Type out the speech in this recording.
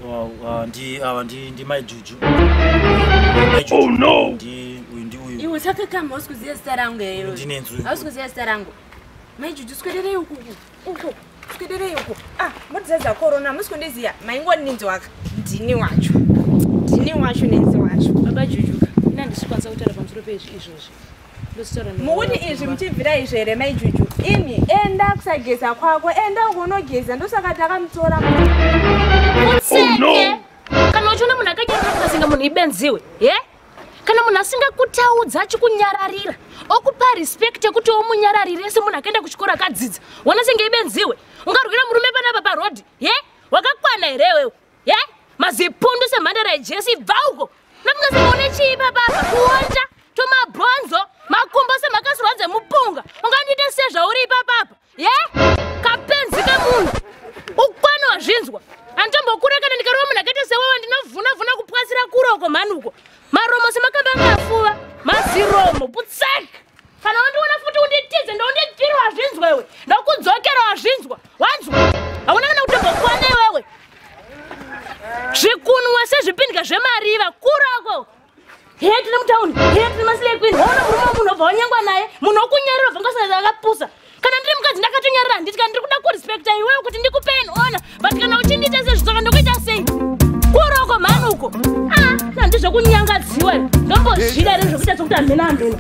Ndi ava ndi Mai Juju. Oh no! Ndi uyu ndi uyu. Iwe sakakama hausi kuziva zita rangu here? Ndinenzi uyu. Hausi kuziva zita rangu. Mai Juju, swederei uku uku. Swederei uku. Ah, mutizaza corona, musi kundiziya. Maingoninzwaka. Ndini wacho. Ndini wacho nenzi wacho. Baba Juju, ina ndisikwanisa kutaura pamusoro peizvi izvozvi. Ndositaura Mukuti izvi muchibvira izvi here, Mai Juju? Imi enda kusageza kwako, enda unogeza, ndosaka takamutora. Utseke. Oh, no. Kana uchiona munhu akanyarara kukasenga munhu ibenziwe, ye? Kana munhu asingakutaudza achikunyararira, okupa respect yekuti umunyararire semunhu akaenda kuchikoro akadzidza, wona senge ibenziwe. Ungarwira murume panapa parodhi, ye? Wakakwana here iwewe? Ye? Mazipundu semhandara yejesi, bva uko. Nafunga senge une chii papapa, kuonja, tumabhonzo, makumbo semakasirwa dzemupunga. Ungandiite sezvauri ipapapa, ye? Kapenzi kemunhu. Ukwana wazvinzwa. Anditombokura kana ndikarova munhu akaita sewewe ndinovhuna-vhuna kupwasira kuroko mhani uko. Maromo semakamba anga afuva, maziromo, putseka. Kana wandiona futi unditize, ndoundipfira wazvinzwa iwe. Ndokudzokera wazvinzwa. Wanzwa? Hauna kana kutombokwana iwewe. Zvikunwe sezvipindwa zvemariva, kuroko. Hee tiri mutauni, hee tiri maslay queen. Waona murume wemunhu obva wanyengwa naye, munhu wokunyarira obva ngasina akapusa. Kana ndiri mukadzi ndakatonyarira handiti, kana ndiri kuda kurespekta iwewe kuti ndikupe an honor, but kana uchindiita sezvitsoka ndokuita sei? Kuroko mhani uko. Ah, handizvokunyangadziwa. Ndombozvida here zvekuita sekuti hamhena hamhena.